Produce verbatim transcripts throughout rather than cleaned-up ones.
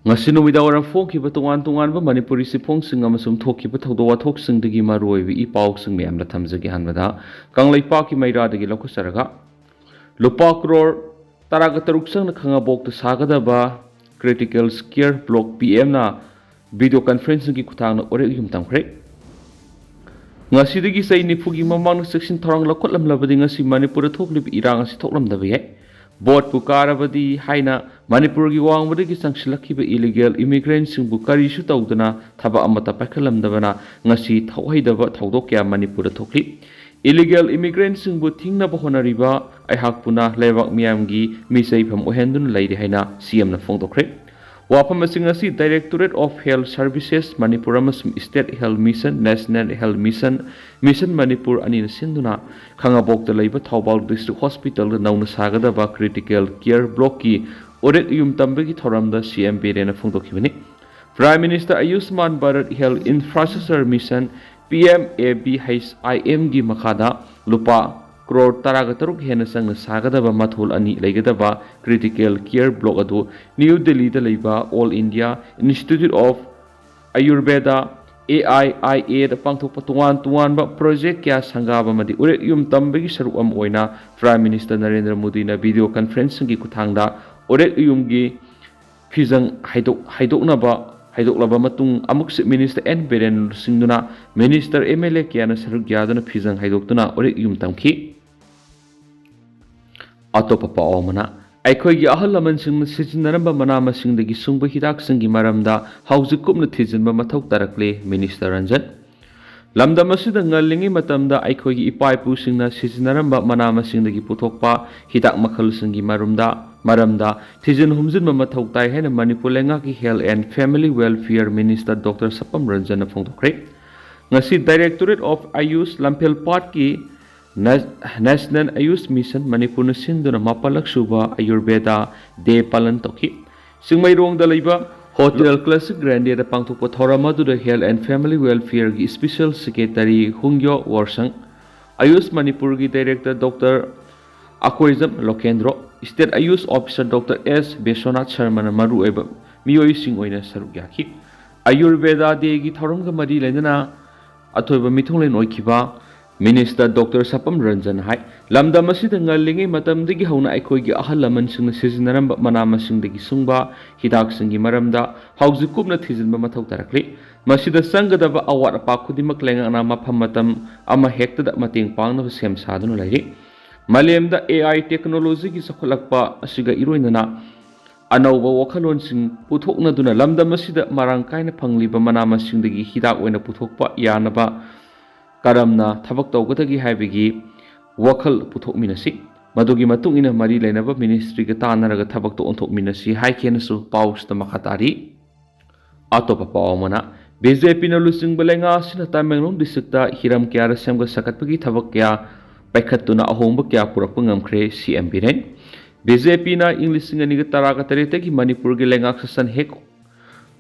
ꯉꯁꯤ ꯅꯨꯃꯤꯗꯥꯡꯋꯥꯏꯔꯝ ꯐꯣꯡꯈꯤꯕ ꯇꯣꯉꯥꯟ ꯇꯣꯉꯥꯟꯕ ꯃꯅꯤꯄꯨꯔꯤ ꯆꯦꯐꯣꯡꯁꯤꯡ ꯑꯃꯁꯨꯡ ꯊꯣꯛꯈꯤꯕ ꯊꯧꯗꯣꯛ ꯋꯥꯊꯣꯛꯁꯤꯡꯗꯒꯤ ꯃꯔꯨꯑꯣꯏꯕ ꯏ ꯄꯥꯎꯁꯤꯡ ꯃꯌꯥꯝꯗ ꯊꯝꯖꯒꯦ꯫ ꯑꯍꯥꯟꯕꯗ ꯀꯪꯂꯩꯄꯥꯛꯀꯤ ꯃꯩꯔꯥꯗꯒꯤ ꯂꯧꯈꯠꯆꯔꯒ, ꯂꯨꯄꯥ ꯀ꯭ꯔꯣꯔ ꯇꯔꯥꯒ ꯇꯔꯨꯛ ꯆꯪꯅ ꯈꯥꯉꯕꯣꯛꯇ ꯁꯥꯒꯗꯕ Critical Care Block ꯄꯤ ꯑꯦꯝꯅ video conferencingꯒꯤ ꯈꯨꯠꯊꯥꯡꯗ ꯎꯔꯦꯛ ꯌꯨꯝ ꯇꯝꯈ꯭ꯔꯦ꯫ ꯉꯁꯤꯗꯒꯤ ꯆꯍꯤ ꯅꯤꯐꯨꯒꯤ ꯃꯃꯥꯡꯗ ꯆꯦꯛꯁꯤꯟ ꯊꯧꯔꯥꯡ ꯂꯧꯈꯠꯂꯝꯂꯕꯗꯤ ꯉꯁꯤ ꯃꯅꯤꯄꯨꯔꯗ ꯊꯣꯛꯂꯤꯕ ꯏꯔꯥꯡ ꯑꯁꯤ ꯊꯣꯛꯂꯝꯗꯕ ꯌꯥꯏ꯫ ꯚꯣꯠꯄꯨ ꯀꯥꯔꯕꯗꯤ ꯍꯥꯏꯅ ꯃꯅꯤꯄꯨꯔꯒꯤ ꯋꯥꯡꯃꯗꯒꯤ ꯆꯪꯁꯤꯜꯂꯛꯈꯤꯕ illegal immigrantꯁꯤꯡꯕꯨ ꯀꯔꯤꯁꯨ ꯇꯧꯗꯅ ꯊꯕꯛ ꯑꯃꯠꯇ ꯄꯥꯏꯈꯠꯂꯝꯗꯕꯅ ꯉꯁꯤ ꯊꯧꯍꯩꯗꯕ ꯊꯧꯗꯣꯛ ꯀꯌꯥ ꯃꯅꯤꯄꯨꯔꯗ ꯊꯣꯛꯂꯤ꯫ Illegal immigrantꯁꯤꯡꯕꯨ ꯊꯤꯡꯅꯕ ꯍꯣꯠꯅꯔꯤꯕ ꯑꯩꯍꯥꯛꯄꯨꯅ ꯂꯩꯕꯥꯛ ꯃꯤꯌꯥꯝꯒꯤ ꯃꯤꯆꯩꯐꯝ ꯑꯣꯏꯍꯟꯗꯨꯅ ꯂꯩꯔꯤ ꯍꯥꯏꯅ ꯁꯤ ꯑꯦꯝꯅ ꯐꯣꯡꯗꯣꯛꯈ꯭ꯔꯦ꯫ ꯋꯥꯐꯝ ꯑꯁꯤꯡ ꯑꯁꯤ Directorate of Health Services Manipur ꯑꯃꯁꯨꯡ State Health Mission, National Health Mission, Mission Manipur ꯑꯅꯤꯅ ꯁꯤꯟꯗꯨꯅ ꯈꯥꯉꯕꯣꯛꯇ ꯂꯩꯕ ꯊꯧꯕꯥꯜ District Hospitalꯗ ꯅꯧꯅ ꯁꯥꯒꯗꯕ Critical Care Blockꯀꯤ ꯎꯔꯦꯛ ꯌꯨꯝ ꯇꯝꯕꯒꯤ ꯊꯧꯔꯝꯗ ꯁꯤ M ꯕꯤꯔꯦꯟꯅ ꯐꯣꯡꯗꯣꯛꯈꯤꯕꯅꯤ꯫ Prime Minister Ayushman Bharat Health Infrastructure Mission, P M A B H I Mꯒꯤ ꯃꯈꯥꯗ ꯂꯨꯄꯥ ꯀ꯭ꯔꯣꯔ ꯇꯔꯥꯒ ꯇꯔꯨꯛ ꯍꯦꯟꯅ ꯆꯪꯅ ꯁꯥꯒꯗꯕ ꯃꯊꯣꯜ ꯑꯅꯤ ꯂꯩꯒꯗꯕ Critical Care Block ꯑꯗꯨ ꯅ꯭ꯌꯨ ꯗꯤꯜꯂꯤꯗ ꯂꯩꯕ All India Institute of Ayurveda, A I I Aꯗ ꯄꯥꯡꯊꯣꯛꯄ ꯇꯣꯉꯥꯟ ꯇꯣꯉꯥꯟꯕ project ꯀꯌꯥ ꯁꯪꯒꯥꯕ ꯑꯃꯗꯤ ꯎꯔꯦꯛ ꯌꯨꯝ ꯇꯝꯕꯒꯤ ꯁꯔꯨꯛ ꯑꯃ ꯑꯣꯏꯅ Prime Minister ꯅꯔꯦꯟꯗ꯭ꯔ ꯃꯣꯗꯤꯅ video conferencingꯒꯤ ꯈꯨꯠꯊꯥꯡꯗ ꯎꯔꯦꯛ ꯌꯨꯝꯒꯤ ꯐꯤꯖꯪ ꯍꯩꯗꯣꯛ-, ꯍꯩꯗꯣꯛꯅꯕ, ꯍꯩꯗꯣꯛꯂꯕ ꯃꯇꯨꯡ ꯑꯃꯨꯛ Chief Minister N ꯕꯤꯔꯦꯟ ꯂꯨꯆꯤꯡꯗꯨꯅ minister, M L A ꯀꯌꯥꯅ ꯁꯔꯨꯛ ꯌꯥꯗꯨꯅ ꯐꯤꯖꯪ ꯍꯩꯗꯣꯛꯇꯨꯅ ꯎꯔꯦꯛ ꯌꯨꯝ ꯇꯝꯈꯤ꯫ ꯑꯇꯣꯞꯄ ꯄꯥꯎ ꯑꯃꯅ, ꯑꯩꯈꯣꯏꯒꯤ ꯑꯍꯜ ꯂꯃꯟꯁꯤꯡꯅ ꯁꯤꯖꯤꯟꯅꯔꯝꯕ ꯃꯅꯥ ꯃꯁꯤꯡꯗꯒꯤ ꯁꯨꯡꯕ ꯍꯤꯗꯥꯛꯁꯤꯡꯒꯤ ꯃꯔꯝꯗ ꯍꯧꯖꯤꯛ ꯀꯨꯞꯅ ꯊꯤꯖꯤꯟꯕ ꯃꯊꯧ ꯇꯥꯔꯛꯂꯦ, Minister ꯔꯟꯖꯟ꯫ ꯂꯝꯗꯝ ꯑꯁꯤꯗ ꯉꯜꯂꯤꯉꯩ ꯃꯇꯝꯗ ꯑꯩꯈꯣꯏꯒꯤ ꯏꯄꯥ ꯏꯄꯨꯁꯤꯡꯅ ꯁꯤꯖꯤꯟꯅꯔꯝꯕ ꯃꯅꯥ ꯃꯁꯤꯡꯗꯒꯤ ꯄꯨꯊꯣꯛꯄ ꯍꯤꯗꯥꯛ ꯃꯈꯜꯁꯤꯡꯒꯤ ꯃꯔꯨꯝꯗ, ꯃꯔꯝꯗ ꯊꯤꯖꯤꯟ ꯍꯨꯝꯖꯤꯟꯕ ꯃꯊꯧ ꯇꯥꯏ ꯍꯥꯏꯅ ꯃꯅꯤꯄꯨꯔ ꯂꯩꯉꯥꯛꯀꯤ Health and Family Welfare Minister Doctor ꯁꯄꯝ ꯔꯟꯖꯟꯅ ꯐꯣꯡꯗꯣꯛꯈ꯭ꯔꯦ꯫ ꯉꯁꯤ Directorate of Ayush ꯂꯝꯐꯦꯜꯄꯥꯠꯀꯤ ꯅꯦ-, National Ayush Mission ꯃꯅꯤꯄꯨꯔꯅ ꯁꯤꯟꯗꯨꯅ ꯃꯥꯄꯜꯂꯛ ꯁꯨꯕ ꯑꯌꯨꯔꯕꯦꯗꯥ ꯗꯦ ꯄꯥꯂꯟ ꯇꯧꯈꯤ꯫ ꯆꯤꯡꯃꯩꯔꯣꯡꯗ ꯂꯩꯕ Hotel Classic Grandꯦꯗ ꯄꯥꯡꯊꯣꯛꯄ ꯊꯧꯔꯝ ꯑꯗꯨꯗ Health and Family Welfareꯒꯤ Special Secretary ꯍꯨꯡꯌꯣ ꯋꯣꯔꯁꯪ, ꯑꯌꯨꯁ ꯃꯅꯤꯄꯨꯔꯒꯤ Director Doctor ꯑꯀꯣꯏꯖꯝ ꯂꯣꯀꯦꯟꯗ꯭ꯔꯣ, State Ayush Officer Doctor ꯑꯦꯁ ꯕꯤꯁ꯭ꯋꯅꯥꯊ ꯁꯔꯃꯅ ꯃꯔꯨꯑꯣꯏꯕ ꯃꯤꯑꯣꯏꯁꯤꯡ ꯑꯣꯏꯅ ꯁꯔꯨꯛ ꯌꯥꯈꯤ꯫ ꯑꯌꯨꯔꯕꯦꯗꯥ ꯗꯦꯒꯤ ꯊꯧꯔꯝꯒ ꯃꯔꯤ ꯂꯩꯅꯅ ꯑꯊꯣꯏꯕ ꯃꯤꯊꯨꯡꯂꯦꯟ ꯑꯣꯏꯈꯤꯕ ꯃꯤꯅꯤꯁꯇꯔ ꯗꯣꯛꯇꯔ ꯁꯄꯝ ꯔꯟꯖꯟ ꯍꯥꯏ, ꯂꯝꯗꯝ ꯑꯁꯤꯗ ꯉꯜꯂꯤꯉꯩ ꯃꯇꯝꯗꯒꯤ ꯍꯧꯅ ꯑꯩꯈꯣꯏꯒꯤ ꯑꯍꯜ ꯂꯃꯟꯁꯤꯡꯅ ꯁꯤꯖꯤꯟꯅꯔꯝꯕ ꯃꯅꯥ ꯃꯁꯤꯡꯗꯒꯤ ꯁꯨꯡꯕ ꯍꯤꯗꯥꯛꯁꯤꯡꯒꯤ ꯃꯔꯝꯗ ꯍꯧꯖꯤꯛ ꯀꯨꯞꯅ ꯊꯤꯖꯤꯟꯕ ꯃꯊꯧ ꯇꯥꯔꯛꯂꯤ꯫ ꯃꯁꯤꯗ ꯆꯪꯒꯗꯕ ꯑꯋꯥꯠ ꯑꯄꯥ ꯈꯨꯗꯤꯡꯃꯛ ꯂꯩꯉꯥꯛꯅ ꯃꯐꯝ ꯃꯇꯝ ꯑꯃ ꯍꯦꯛꯇꯗ ꯃꯇꯦꯡ ꯄꯥꯡꯅꯕ ꯁꯦꯝ ꯁꯥꯗꯨꯅ ꯂꯩꯔꯤ꯫ ꯃꯥꯂꯦꯝꯗ A I technologyꯒꯤ ꯆꯥꯎꯈꯠꯂꯛꯄ ꯑꯁꯤꯒ ꯏꯔꯣꯏꯅꯅ ꯑꯅꯧꯕ ꯋꯥꯈꯜꯂꯣꯟꯁꯤꯡ ꯄꯨꯊꯣꯛꯅꯗꯨꯅ ꯂꯝꯗꯝ ꯑꯁꯤꯗ ꯃꯔꯥꯡ ꯀꯥꯏꯅ ꯐꯪꯂꯤꯕ ꯃꯅꯥ ꯃꯁꯤꯡꯗꯒꯤ ꯍꯤꯗꯥꯛ ꯑꯣꯏꯅ ꯄꯨꯊꯣꯛꯄ ꯌꯥꯅꯕ ꯀꯔꯝꯅ ꯊꯕꯛ ꯇꯧꯒꯗꯒꯦ ꯍꯥꯏꯕꯒꯤ ꯋꯥꯈꯜ ꯄꯨꯊꯣꯛꯃꯤꯟꯅꯁꯤ꯫ ꯃꯗꯨꯒꯤ ꯃꯇꯨꯡ ꯏꯟꯅ ꯃꯔꯤ ꯂꯩꯅꯕ ꯃꯤꯅꯤꯁꯇ꯭ꯔꯤꯒ ꯇꯥꯟꯅꯔꯒ ꯊꯕꯛꯇꯣ ꯑꯣꯟꯊꯣꯛꯃꯤꯟꯅꯁꯤ ꯍꯥꯏꯈꯤꯅꯁꯨ ꯄꯥꯎꯁꯤꯗ ꯃꯈꯥ ꯇꯥꯔꯤ꯫ ꯑꯇꯣꯞꯄ ꯄꯥꯎ ꯑꯃꯅ, BJPꯅ ꯂꯨꯆꯤꯡꯕ ꯂꯩꯉꯥꯛ ꯑꯁꯤꯅ ꯇꯃꯦꯡꯂꯣꯡ ꯗꯤꯁꯇ꯭ꯔꯤꯛꯇ ꯍꯤꯔꯝ ꯀꯌꯥꯗ ꯁꯦꯝꯒꯠ ꯁꯥꯒꯠꯄꯒꯤ ꯊꯕꯛ ꯀꯌꯥ ꯄꯥꯏꯈꯠꯇꯨꯅ ꯑꯍꯣꯡꯕ ꯀꯌꯥ ꯄꯨꯔꯛꯄ ꯉꯝꯈ꯭ꯔꯦ, CM ꯕꯤꯔꯦꯟ꯫ BJPꯅ ꯏꯪ ꯂꯤꯁꯤꯡ ꯑꯅꯤꯒ ꯇꯔꯥꯒ ꯇꯔꯦꯠꯇꯒꯤ ꯃꯅꯤꯄꯨꯔꯒꯤ ꯂꯩꯉꯥꯛ ꯁꯥꯁꯟ ꯍꯦꯛ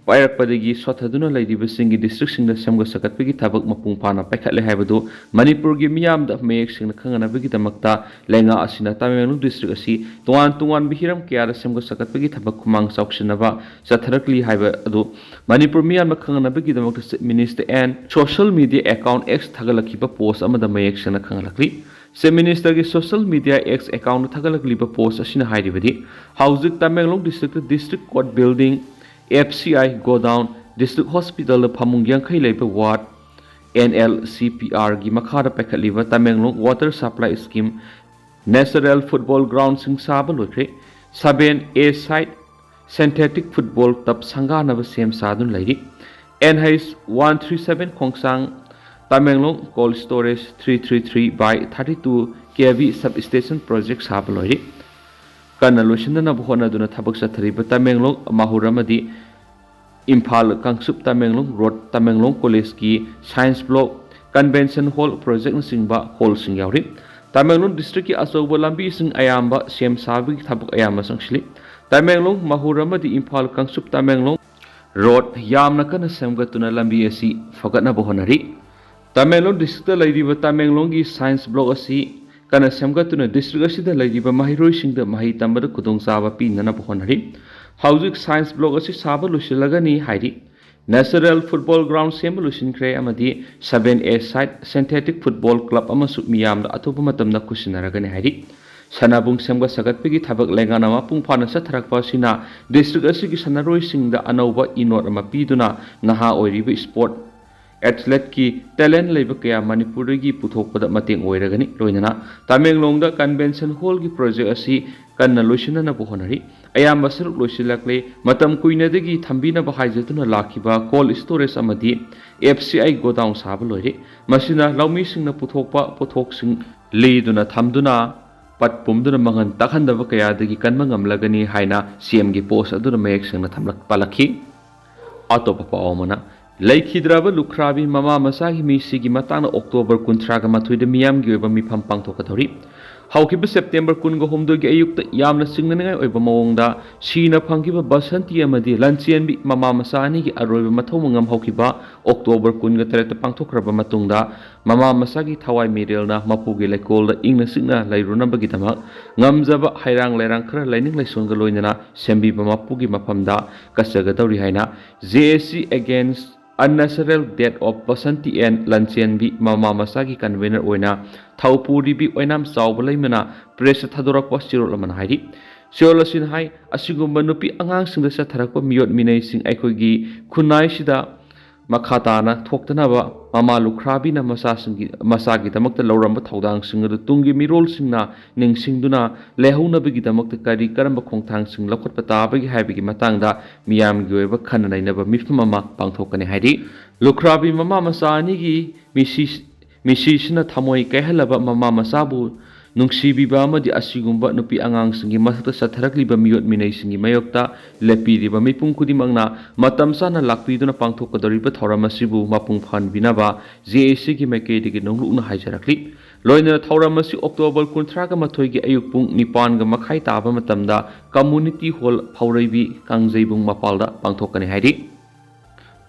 ꯄꯥꯏꯔꯛꯄꯗꯒꯤ ꯁꯣꯠꯊꯗꯨꯅ ꯂꯩꯔꯤꯕꯁꯤꯡꯒꯤ ꯗꯤꯁꯇ꯭ꯔꯤꯛꯁꯤꯡꯗ ꯁꯦꯝꯒꯠ ꯁꯥꯒꯠꯄꯒꯤ ꯊꯕꯛ ꯃꯄꯨꯡ ꯐꯥꯅ ꯄꯥꯏꯈꯠꯂꯦ ꯍꯥꯏꯕꯗꯨ ꯃꯅꯤꯄꯨꯔꯒꯤ ꯃꯤꯌꯥꯝꯗ ꯃꯌꯦꯛ ꯁꯦꯡꯅ ꯈꯪꯍꯟꯅꯕꯒꯤꯗꯃꯛꯇ ꯂꯩꯉꯥꯛ ꯑꯁꯤꯅ ꯇꯃꯦꯡꯂꯣꯡ ꯗꯤꯁꯇ꯭ꯔꯤꯛ ꯑꯁꯤ ꯇꯣꯉꯥꯟ ꯇꯣꯉꯥꯟꯕ ꯍꯤꯔꯝ ꯀꯌꯥꯗ ꯁꯦꯝꯒꯠ ꯁꯥꯒꯠꯄꯒꯤ ꯊꯕꯛ ꯈꯨꯃꯥꯡ ꯆꯥꯎꯁꯤꯟꯅꯕ ꯆꯠꯊꯔꯛꯂꯤ ꯍꯥꯏꯕ ꯑꯗꯨ ꯃꯅꯤꯄꯨꯔ ꯃꯤꯌꯥꯝꯅ ꯈꯪꯍꯟꯅꯕꯒꯤꯗꯃꯛꯇ Chief Minister and social media account X ꯊꯥꯒꯠꯂꯛꯈꯤꯕ ꯄꯣꯁ ꯑꯃꯗ ꯃꯌꯦꯛ ꯁꯦꯡꯅ ꯈꯪꯍꯜꯂꯛꯂꯤ꯫ Chief Ministerꯒꯤ social media X accountꯇ ꯊꯥꯒꯠꯂꯛꯂꯤꯕ ꯄꯣꯁ ꯑꯁꯤꯅ ꯍꯥꯏꯔꯤꯕꯗꯤ, ꯍꯧꯖꯤꯛ Tamenglong district District Court Building, FCI Godown, District Hospitalꯗ ꯐꯃꯨꯡ ꯌꯥꯡꯈꯩ ꯂꯩꯕ ward, NLCPRꯒꯤ ꯃꯈꯥꯗ ꯄꯥꯏꯈꯠꯂꯤꯕ Tamenglong Water Supply Scheme, Natural Football Groundꯁꯤꯡ ꯁꯥꯕ ꯂꯣꯏꯈ꯭ꯔꯦ꯫ Seven A side synthetic football turf ꯁꯪꯒꯥꯅꯕ ꯁꯦꯝ ꯁꯥꯗꯨꯅ ꯂꯩꯔꯤ꯫ NH one three seven ꯈꯣꯡꯁꯥꯡ Tamenglong cold storage three three three by thirty two KV substation project ꯁꯥꯕ ꯂꯣꯏꯔꯦ꯫ ꯀꯟꯅ ꯂꯣꯏꯁꯤꯟꯅꯅꯕ ꯍꯣꯠꯅꯗꯨꯅ ꯊꯕꯛ ꯆꯠꯊꯔꯤꯕ ꯇꯃꯦꯡꯂꯣꯡ ꯃꯍꯨꯔ ꯑꯃꯗꯤ Imphal Kangchup Tamenglong road, Tamenglong collegeꯀꯤ science block, convention hall projectꯅꯆꯤꯡꯕ hallꯁꯤꯡ ꯌꯥꯎꯔꯤ꯫ ꯇꯃꯦꯡꯂꯣꯡ districtꯀꯤ ꯑꯆꯧꯕ ꯂꯝꯕꯤꯁꯤꯡ ꯑꯌꯥꯝꯕ ꯁꯦꯝ ꯁꯥꯕꯒꯤ ꯊꯕꯛ ꯑꯌꯥꯝꯕ ꯆꯪꯁꯤꯜꯂꯤ꯫ ꯇꯃꯦꯡꯂꯣꯡ ꯃꯍꯨꯔ ꯑꯃꯗꯤ ꯏꯝꯐꯥꯜ ꯀꯥꯡꯆꯨꯞ ꯇꯃꯦꯡꯂꯣꯡ road ꯌꯥꯝꯅ ꯀꯟꯅ ꯁꯦꯝꯒꯠꯇꯨꯅ ꯂꯝꯕꯤ ꯑꯁꯤ ꯐꯒꯠꯅꯕ ꯍꯣꯠꯅꯔꯤ꯫ ꯇꯃꯦꯡꯂꯣꯡ districtꯇ ꯂꯩꯔꯤꯕ ꯇꯃꯦꯡꯂꯣꯡꯒꯤ science block ꯑꯁꯤ ꯀꯟꯅ ꯁꯦꯝꯒꯠꯇꯨꯅ district ꯑꯁꯤꯗ ꯂꯩꯔꯤꯕ ꯃꯍꯩꯔꯣꯏꯁꯤꯡꯗ ꯃꯍꯩ ꯇꯝꯕꯗ ꯈꯨꯗꯣꯡꯆꯥꯕ ꯄꯤꯅꯅꯕ ꯍꯣꯠꯅꯔꯤ꯫ ꯍꯧꯖꯤꯛ ꯁꯥꯏꯟꯁ ꯕ꯭ꯂꯣꯛ ꯑꯁꯤ ꯁꯥꯕ ꯂꯣꯏꯁꯤꯜꯂꯒꯅꯤ ꯍꯥꯏꯔꯤ꯫ ꯅꯦꯆꯔꯦꯜ ꯐꯨꯠꯕꯣꯜ ꯒ꯭ꯔꯥꯎꯟ ꯁꯦꯝꯕ ꯂꯣꯏꯁꯤꯟꯈ꯭ꯔꯦ ꯑꯃꯗꯤ ꯁꯕꯦꯟ ꯑꯦ ꯁꯥꯏꯠ ꯁꯤꯟꯊꯦꯇꯤꯛ ꯐꯨꯠꯕꯣꯜ ꯀ꯭ꯂꯕ ꯑꯃꯁꯨ ꯃꯤꯌꯥꯝꯗ ꯑꯊꯨꯕ ꯃꯇꯝꯗ ꯈꯨꯠꯁꯤꯟꯅꯔꯒꯅꯤ ꯍꯥꯏꯔꯤ꯫ ꯁꯥꯟꯅꯕꯨꯡ ꯁꯦꯝꯒꯠ ꯁꯥꯒꯠꯄꯒꯤ ꯊꯕꯛ ꯂꯩꯉꯥꯛꯅ ꯃꯄꯨꯡ ꯐꯥꯅ ꯆꯠꯊꯔꯛꯄ ꯑꯁꯤꯅ ꯗꯤꯁꯇ꯭ꯔꯤꯛ ꯑꯁꯤꯒꯤ ꯁꯥꯟꯅꯔꯣꯏꯁꯤꯡꯗ ꯑꯅꯧꯕ ꯏꯅꯣꯠ ꯑꯃ ꯄꯤꯗꯨꯅ ꯅꯍꯥ ꯑꯣꯏꯔꯤꯕ ꯏꯁꯄꯣꯔꯠ ꯑꯦꯊꯂꯦꯠꯀꯤ ꯇꯦꯂꯦꯟ ꯂꯩꯕ ꯀꯌꯥ ꯃꯅꯤꯄꯨꯔꯗꯒꯤ ꯄꯨꯊꯣꯛꯄꯗ ꯃꯇꯦꯡ ꯑꯣꯏꯔꯒꯅꯤ꯫ ꯂꯣꯏꯅꯅ ꯇꯃꯦꯡꯂꯣꯡꯗ ꯀꯟꯚꯦꯟꯁꯟ ꯍꯣꯜꯒꯤ ꯄ꯭ꯔꯣꯖꯦꯛ ꯑꯁꯤ ꯀꯟꯅ ꯂꯣꯏꯁꯤꯟꯅꯅꯕ ꯍꯣꯠꯅꯔꯤ꯫ ꯑꯌꯥꯝꯕ ꯁꯔꯨꯛ ꯂꯣꯏꯁꯤꯜꯂꯛꯂꯦ꯫ ꯃꯇꯝ ꯀꯨꯏꯅꯗꯒꯤ ꯊꯝꯕꯤꯅꯕ ꯍꯥꯏꯖꯗꯨꯅ ꯂꯥꯛꯈꯤꯕ ꯀꯣꯜ ꯁ꯭ꯇꯣꯔꯦꯖ ꯑꯃꯗꯤ ꯑꯦꯐ ꯁꯤ ꯑꯥꯏ ꯒꯣꯗꯥꯎꯟ ꯁꯥꯕ ꯂꯣꯏꯔꯦ꯫ ꯃꯁꯤꯅ ꯂꯧꯃꯤꯁꯤꯡꯅ ꯄꯨꯊꯣꯛꯄ ꯄꯣꯠꯊꯣꯛꯁꯤꯡ ꯂꯤꯗꯨꯅ ꯊꯝꯗꯨꯅ ꯄꯠ ꯄꯨꯝꯗꯨꯅ ꯃꯥꯡꯍꯟ ꯇꯥꯛꯍꯟꯗꯕ ꯀꯌꯥꯗꯒꯤ ꯀꯟꯕ ꯉꯝꯂꯒꯅꯤ ꯍꯥꯏꯅ ꯁꯤ ꯑꯦꯝꯒꯤ ꯄꯣꯁ ꯑꯗꯨꯅ ꯃꯌꯦꯛ ꯁꯦꯡꯅ ꯊꯝꯂꯛ-, ꯄꯜꯂꯛꯈꯤ꯫ ꯑꯇꯣꯞꯄ ꯄꯥꯎ ꯑꯃꯅ, ꯂꯩꯈꯤꯗ꯭ꯔꯕ ꯂꯨꯈ꯭ꯔꯥꯕꯤ ꯃꯃꯥ ꯃꯆꯥꯒꯤ ꯃꯤꯁꯤꯒꯤ ꯃꯇꯥꯡꯗ ꯑꯣꯛꯇꯣꯕꯔ ꯀꯨꯟꯊ꯭ꯔꯥꯒ ꯃꯥꯊꯣꯏꯗ ꯃꯤꯌꯥꯝꯒꯤ ꯑꯣꯏꯕ ꯃꯤꯐꯝ ꯄꯥꯡꯊꯣꯛꯀꯗꯧꯔꯤ꯫ ꯍꯧꯈꯤꯕ ꯁꯦꯞꯇꯦꯝꯕꯔ ꯀꯨꯟꯒ ꯍꯨꯝꯗꯣꯏꯒꯤ ꯑꯌꯨꯛꯇ ꯌꯥꯝꯅ ꯆꯤꯡꯅꯅꯤꯡꯉꯥꯏ ꯑꯣꯏꯕ ꯃꯑꯣꯡꯗ ꯁꯤꯅ ꯐꯪꯈꯤꯕ ꯕꯁꯟꯇꯤ ꯑꯃꯗꯤ ꯂꯟꯆꯦꯟꯕꯤ ꯃꯃꯥ ꯃꯆꯥ ꯑꯅꯤꯒꯤ ꯑꯔꯣꯏꯕ ꯃꯊꯧ ꯃꯉꯝ ꯍꯧꯈꯤꯕ ꯑꯣꯛꯇꯣꯕꯔ ꯀꯨꯟꯒ ꯇꯔꯦꯠꯇ ꯄꯥꯡꯊꯣꯛꯈ꯭ꯔꯕ ꯃꯇꯨꯡꯗ, ꯃꯃꯥ ꯃꯆꯥꯒꯤ ꯊꯋꯥꯏ ꯃꯤꯔꯦꯜꯅ ꯃꯄꯨꯒꯤ ꯂꯩꯀꯣꯜꯗ ꯏꯪꯅ ꯆꯤꯛꯅ ꯂꯩꯔꯨꯅꯕꯒꯤꯗꯃꯛ ꯉꯝꯖꯕ ꯍꯩꯔꯥꯡ ꯂꯩꯔꯥꯡ ꯈꯔ ꯂꯥꯏꯅꯤꯡ ꯂꯥꯏꯁꯣꯟꯒ ꯂꯣꯏꯅꯅ ꯁꯦꯝꯕꯤꯕ ꯃꯄꯨꯒꯤ ꯃꯐꯝꯗ ꯀꯠꯆꯒꯗꯧꯔꯤ ꯍꯥꯏꯅ J A C Against Unnatural Death of Basanti and ꯂꯟꯆꯦꯟꯕꯤ ꯃꯃꯥ ꯃꯆꯥꯒꯤ ꯀꯟꯚꯦꯅꯔ ꯑꯣꯏꯅ ꯊꯧꯄꯨꯔꯤꯕꯤ ꯑꯣꯏꯅꯥꯝ ꯆꯥꯎꯕ ꯂꯩꯃꯅ ꯄ꯭ꯔꯦꯁꯇ ꯊꯥꯗꯣꯔꯛꯄ ꯆꯦꯔꯣꯜ ꯑꯃꯅ ꯍꯥꯏꯔꯤ꯫ ꯆꯦꯔꯣꯜ ꯑꯁꯤꯅ ꯍꯥꯏ, ꯑꯁꯤꯒꯨꯝꯕ ꯅꯨꯄꯤ ꯑꯉꯥꯡꯁꯤꯡꯗ ꯆꯠꯊꯔꯛꯄ ꯃꯤꯑꯣꯠ ꯃꯤꯅꯩꯁꯤꯡ ꯑꯩꯈꯣꯏꯒꯤ ꯈꯨꯟꯅꯥꯏꯁꯤꯗ ꯃꯈꯥ ꯇꯥꯅ ꯊꯣꯛꯇꯅꯕ ꯃꯃꯥ ꯂꯨꯈ꯭ꯔꯥꯕꯤꯅ ꯃꯆꯥꯁꯤꯡꯒꯤ, ꯃꯆꯥꯒꯤꯗꯃꯛꯇ ꯂꯧꯔꯝꯕ ꯊꯧꯗꯥꯡꯁꯤꯡ ꯑꯗꯨ ꯇꯨꯡꯒꯤ ꯃꯤꯔꯣꯜꯁꯤꯡꯅ ꯅꯤꯡꯁꯤꯡꯗꯨꯅ ꯂꯩꯍꯧꯅꯕꯒꯤꯗꯃꯛꯇ ꯀꯔꯤ ꯀꯔꯝꯕ ꯈꯣꯡꯊꯥꯡꯁꯤꯡ ꯂꯧꯈꯠꯄ ꯇꯥꯕꯒꯦ ꯍꯥꯏꯕꯒꯤ ꯃꯇꯥꯡꯗ ꯃꯤꯌꯥꯝꯒꯤ ꯑꯣꯏꯕ ꯈꯟꯅ ꯅꯩꯅꯕ ꯃꯤꯐꯝ ꯑꯃ ꯄꯥꯡꯊꯣꯛꯀꯅꯤ ꯍꯥꯏꯔꯤ꯫ ꯂꯨꯈ꯭ꯔꯥꯕꯤ ꯃꯃꯥ ꯃꯆꯥ ꯑꯅꯤꯒꯤ ꯃꯤꯁꯤ, ꯃꯤꯁꯤꯁꯤꯅ ꯊꯃꯣꯏ ꯀꯥꯏꯍꯜꯂꯕ ꯃꯃꯥ ꯃꯆꯥꯕꯨ ꯅꯨꯡꯁꯤꯕꯤꯕ ꯑꯃꯗꯤ ꯑꯁꯤꯒꯨꯝꯕ ꯅꯨꯄꯤ ꯑꯉꯥꯡꯁꯤꯡꯒꯤ ꯃꯊꯛꯇ ꯆꯠꯊꯔꯛꯂꯤꯕ ꯃꯤꯑꯣꯠ ꯃꯤꯅꯩꯁꯤꯡꯒꯤ ꯃꯥꯌꯣꯛꯇ ꯂꯦꯞꯄꯤꯔꯤꯕ ꯃꯤꯄꯨꯝ ꯈꯨꯗꯤꯡꯃꯛꯅ ꯃꯇꯝ ꯆꯥꯅ ꯂꯥꯛꯄꯤꯗꯨꯅ ꯄꯥꯡꯊꯣꯛꯀꯗꯧꯔꯤꯕ ꯊꯧꯔꯝ ꯑꯁꯤꯕꯨ ꯃꯄꯨꯡ ꯐꯥꯍꯟꯕꯤꯅꯕ J A C ꯒꯤ ꯃꯥꯏꯀꯩꯗꯒꯤ ꯅꯣꯡꯂꯨꯛꯅ ꯍꯥꯏꯖꯔꯛꯂꯤ꯫ ꯂꯣꯏꯅꯅ ꯊꯧꯔꯝ ꯑꯁꯤ ꯑꯣꯛꯇꯣꯕꯔ ꯀꯨꯟꯊ꯭ꯔꯥꯒ ꯃꯥꯊꯣꯏꯒꯤ ꯑꯌꯨꯛ ꯄꯨꯡ ꯅꯤꯄꯥꯟꯒ ꯃꯈꯥꯏ ꯇꯥꯕ ꯃꯇꯝꯗ ꯀꯝꯃꯨꯅꯤꯇꯤ ꯍꯣꯜ ꯐꯧꯔꯩꯕꯤ ꯀꯥꯡꯖꯩꯕꯨꯡ ꯃꯄꯥꯜꯗ ꯄꯥꯡꯊꯣꯛꯀꯅꯤ ꯍꯥꯏꯔꯤ꯫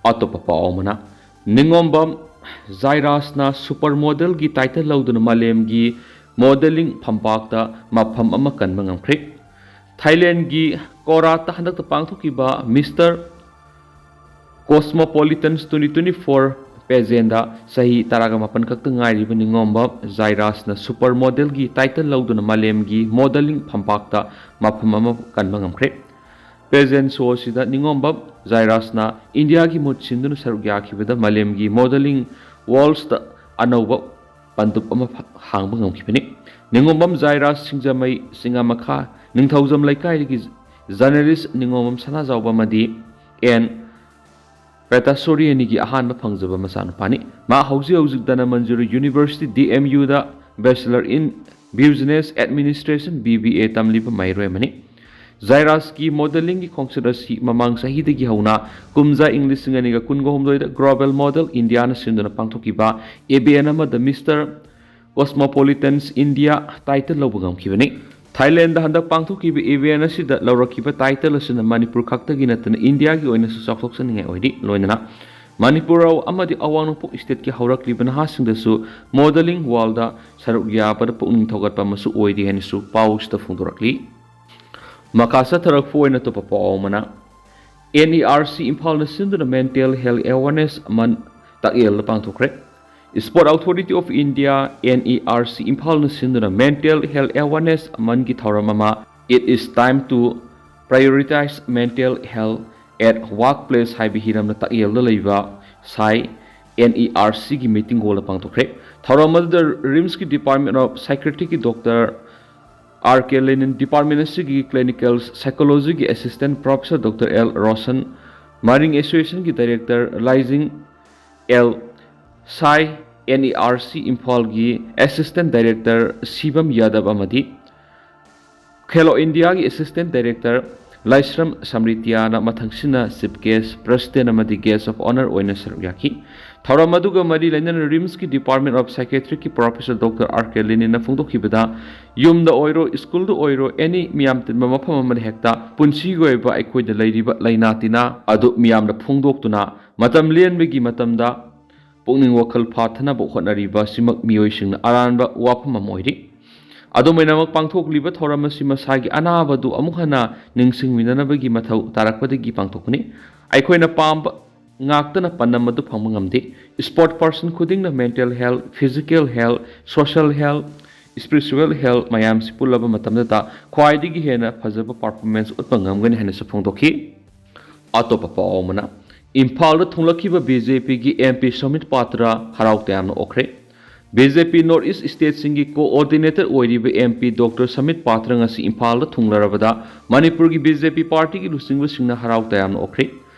ꯑꯇꯣꯞꯄ ꯄꯥꯎ ꯑꯃꯅ, ꯅꯤꯉꯣꯝꯕꯝ ꯖꯥꯏꯔꯥꯁꯅ ꯁꯨꯄꯔ ꯃꯣꯗꯦꯜꯒꯤ ꯇꯥꯏꯇꯜ ꯂꯧꯗꯨꯅ ꯃꯥꯂꯦꯝꯒꯤ ꯃꯣꯗꯦꯂꯤꯡ ꯐꯝꯄꯥꯛꯇ ꯃꯐꯝ ꯑꯃ ꯀꯟꯕ ꯉꯝꯈ꯭ꯔꯦ꯫ ꯊꯥꯏꯂꯦꯟꯒꯤ ꯀꯣꯔꯥꯠꯇ ꯍꯟꯗꯛꯇ ꯄꯥꯡꯊꯣꯛꯈꯤꯕ Mister Cosmopolitans twenty twenty-four pageantꯗ ꯆꯍꯤ ꯇꯔꯥꯒ ꯃꯥꯄꯟ ꯈꯛꯇ ꯉꯥꯏꯔꯤꯕ ꯅꯤꯉꯣꯝꯕꯝ ꯖꯥꯏꯔꯥꯁꯅ super modelꯒꯤ title ꯂꯧꯗꯨꯅ ꯃꯥꯂꯦꯝꯒꯤ modelling ꯐꯝꯄꯥꯛꯇ ꯃꯐꯝ ꯑꯃ ꯀꯟꯕ ꯉꯝꯈ꯭ꯔꯦ꯫ Pageant show ꯑꯁꯤꯗ ꯅꯤꯉꯣꯝꯕꯝ ꯖꯥꯏꯔꯥꯁꯅ ꯏꯟꯗꯤꯌꯥꯒꯤ ꯃꯍꯨꯠ ꯁꯤꯟꯗꯨꯅ ꯁꯔꯨꯛ ꯌꯥꯈꯤꯕꯗ ꯃꯥꯂꯦꯝꯒꯤ modelling worldꯇ ꯑꯅꯧꯕ ꯄꯟꯗꯨꯞ ꯑꯃ ꯐ-, ꯍꯥꯡꯕ ꯉꯝꯈꯤꯕꯅꯤ꯫ ꯅꯤꯉꯣꯝꯕꯝ ꯖꯥꯏꯔꯥꯁ ꯁꯤꯡꯖꯃꯩ ꯆꯤꯉꯥꯃꯈꯥ ꯅꯤꯡꯊꯧꯖꯝ ꯂꯩꯀꯥꯏꯗꯒꯤ journalist ꯅꯤꯉꯣꯝꯕꯝ ꯁꯅꯥꯖꯥꯎꯕ ꯑꯃꯗꯤ ꯑꯦꯟ ꯄꯦꯇꯥꯁꯣꯔꯤ ꯑꯅꯤꯒꯤ ꯑꯍꯥꯟꯕ ꯐꯪꯖꯕ ꯃꯆꯥꯅꯨꯄꯥꯅꯤ꯫ ꯃꯥ ꯍꯧꯖꯤꯛ ꯍꯧꯖꯤꯛ Dhanamanjuri University, D M Uꯗ Bachelor in Business Administration, B B A, ꯇꯝꯂꯤꯕ ꯃꯍꯩꯔꯣꯏ ꯑꯃꯅꯤ꯫ ꯖꯥꯏꯔꯥꯁꯀꯤ modelingꯒꯤ ꯈꯣꯡꯆꯠ ꯑꯁꯤ ꯃꯃꯥꯡ ꯆꯍꯤꯗꯒꯤ ꯍꯧꯅ ꯀꯨꯝꯖꯥ ꯏꯪ ꯂꯤꯁꯤꯡ ꯑꯅꯤꯒ ꯀꯨꯟꯒ ꯍꯨꯝꯗꯣꯏꯗ Global Model Indiaꯅ ꯁꯤꯟꯗꯨꯅ ꯄꯥꯡꯊꯣꯛꯈꯤꯕ event ꯑꯃꯗ Mister Cosmopolitans India title ꯂꯧꯕ ꯉꯝꯈꯤꯕꯅꯤ꯫ ꯊꯥꯏꯂꯦꯟꯗ ꯍꯟꯗꯛ ꯄꯥꯡꯊꯣꯛꯈꯤꯕ event ꯑꯁꯤꯗ ꯂꯧꯔꯛꯈꯤꯕ title ꯑꯁꯤꯅ ꯃꯅꯤꯄꯨꯔ ꯈꯛꯇꯒꯤ ꯅꯠꯇꯅ ꯏꯟꯗꯤꯌꯥꯒꯤ ꯑꯣꯏꯅꯁꯨ ꯆꯥꯎꯊꯣꯛꯆꯅꯤꯡꯉꯥꯏ ꯑꯣꯏꯔꯤ꯫ ꯂꯣꯏꯅꯅ ꯃꯅꯤꯄꯨꯔ ꯑꯃꯗꯤ ꯑꯋꯥꯡ ꯅꯣꯡꯄꯣꯛ stateꯀꯤ ꯍꯧꯔꯛꯂꯤꯕ ꯅꯍꯥꯁꯤꯡꯗꯁꯨ modelling worldꯗ ꯁꯔꯨꯛ ꯌꯥꯕꯗ ꯄꯨꯛꯅꯤꯡ ꯊꯧꯒꯠꯄ ꯑꯃꯁꯨ ꯑꯣꯏꯔꯤ ꯍꯥꯏꯅꯁꯨ ꯄꯥꯎꯁꯤꯗ ꯐꯣꯡꯗꯣꯔꯛꯂꯤ꯫ ꯃꯈꯥ ꯆꯠꯊꯔꯛꯄ ꯑꯣꯏꯅ ꯑꯇꯣꯞꯄ ꯄꯥꯎ ꯑꯃꯅ, N E R C ꯏꯝꯐꯥꯜꯅ ꯁꯤꯟꯗꯨꯅ mental health awareness month ꯇꯥꯛꯌꯦꯜꯗ ꯄꯥꯡꯊꯣꯛꯈ꯭ꯔꯦ꯫ Sport Authority of India, N E R C ꯏꯝꯐꯥꯜꯅ ꯁꯤꯟꯗꯨꯅ mental health awareness monthꯀꯤ ꯊꯧꯔꯝ ꯑꯃ, It is time to prioritize mental health at workplace ꯍꯥꯏꯕ ꯍꯤꯔꯝꯗ ꯇꯥꯛꯌꯦꯜꯗ ꯂꯩꯕ ꯁꯥꯏ N E R Cꯒꯤ meeting hallꯗ ꯄꯥꯡꯊꯣꯛꯈ꯭ꯔꯦ꯫ ꯊꯧꯔꯝ ꯑꯗꯨꯗ RIMSꯀꯤ Department of Psychiatricꯀꯤ Doctor R K Lenin, department ꯑꯁꯤꯒꯤ clinical psychologyꯒꯤ assistant professor Doctor L Roshan, Marine Associationꯒꯤ director Laijing L, ꯁꯥꯏ N E R C ꯏꯝꯐꯥꯜꯒꯤ assistant director ꯁꯤꯕꯝ ꯌꯥꯗꯕ ꯑꯃꯗꯤ ꯈꯦꯂꯣ ꯏꯟꯗꯤꯌꯥꯒꯤ assistant director ꯂꯥꯏꯁ꯭ꯔꯝ ꯁꯝꯔꯤꯇꯤꯌꯥꯅ ꯃꯊꯪꯁꯤꯟꯅ chief guest, president ꯑꯃꯗꯤ guest of honour ꯑꯣꯏꯅ ꯁꯔꯨꯛ ꯌꯥꯈꯤ꯫ ꯊꯧꯔꯝ ꯑꯗꯨꯒ ꯃꯔꯤ ꯂꯩꯅꯅ RIMSꯀꯤ Department of Psychiatricꯀꯤ professor Doctor R K Leninꯅ ꯐꯣꯡꯗꯣꯛꯈꯤꯕꯗ, ꯌꯨꯝꯗ ꯑꯣꯏꯔꯣ, ꯁ꯭ꯀꯨꯜꯗ ꯑꯣꯏꯔꯣ, any ꯃꯤꯌꯥꯝ ꯇꯤꯟꯕ ꯃꯐꯝ ꯑꯃꯗ ꯍꯦꯛꯇ ꯄꯨꯟꯁꯤꯒꯤ ꯑꯣꯏꯕ ꯑꯩꯈꯣꯏꯗ ꯂꯩꯔꯤꯕ ꯂꯥꯏꯅꯥ ꯇꯤꯟꯅꯥ ꯑꯗꯨ ꯃꯤꯌꯥꯝꯗ ꯐꯣꯡꯗꯣꯛꯇꯨꯅ ꯃꯇꯝ ꯂꯦꯟꯕꯒꯤ ꯃꯇꯝꯗ ꯄꯨꯛꯅꯤꯡ ꯋꯥꯈꯜ ꯐꯥꯊꯅꯕ ꯍꯣꯠꯅꯔꯤꯕ ꯑꯁꯤꯃꯛ ꯃꯤꯑꯣꯏꯁꯤꯡꯅ ꯑꯔꯥꯟꯕ ꯋꯥꯐꯝ ꯑꯃ ꯑꯣꯏꯔꯤ꯫ ꯑꯗꯨꯝ ꯑꯣꯏꯅꯃꯛ, ꯄꯥꯡꯊꯣꯛꯂꯤꯕ ꯊꯧꯔꯝ ꯑꯁꯤ ꯃꯁꯥꯒꯤ ꯑꯅꯥꯕꯗꯨ ꯑꯃꯨꯛ ꯍꯟꯅ ꯅꯤꯡꯁꯤꯡꯃꯤꯟꯅꯅꯕꯒꯤ ꯃꯊꯧ ꯇꯥꯔꯛꯄꯗꯒꯤ ꯄꯥꯡꯊꯣꯛꯄꯅꯤ꯫ ꯑꯩꯈꯣꯏꯅ ꯄꯥꯝꯕ ꯉꯥꯛꯇꯅ ꯄꯥꯟꯗꯝ ꯑꯗꯨ ꯐꯪꯕ ꯉꯝꯗꯦ꯫ Sport person ꯈꯨꯗꯤꯡꯅ mental health, physical health, social health, spiritual health ꯃꯌꯥꯝꯁꯤ ꯄꯨꯜꯂꯕ ꯃꯇꯝꯗꯇ ꯈ꯭ꯋꯥꯏꯗꯒꯤ ꯍꯦꯟꯅ ꯐꯖꯕ performance ꯎꯠꯄ ꯉꯝꯒꯅꯤ ꯍꯥꯏꯅꯁꯨ ꯐꯣꯡꯗꯣꯛꯈꯤ꯫ ꯑꯇꯣꯞꯄ ꯄꯥꯎ ꯑꯃꯅ, ꯏꯝꯐꯥꯜꯗ ꯊꯨꯡꯂꯛꯈꯤꯕ BJPꯒꯤ MP ꯁꯃꯤꯠ ꯄꯥꯇ꯭ꯔ ꯍꯔꯥꯎ ꯇꯌꯥꯝꯅ ꯑꯣꯛꯈ꯭ꯔꯦ꯫ BJP North East stateꯁꯤꯡꯒꯤ coordinator ꯑꯣꯏꯔꯤꯕ MP Doctor ꯁꯃꯤꯠ ꯄꯥꯇ꯭ꯔ ꯉꯁꯤ ꯏꯝꯐꯥꯜꯗ ꯊꯨꯡꯂꯔꯕꯗ ꯃꯅꯤꯄꯨꯔꯒꯤ BJP partyꯒꯤ ꯂꯨꯆꯤꯡꯕꯁꯤꯡꯅ ꯍꯔꯥꯎ ꯇꯌꯥꯝꯅ ꯑꯣꯛꯈ꯭ꯔꯦ꯫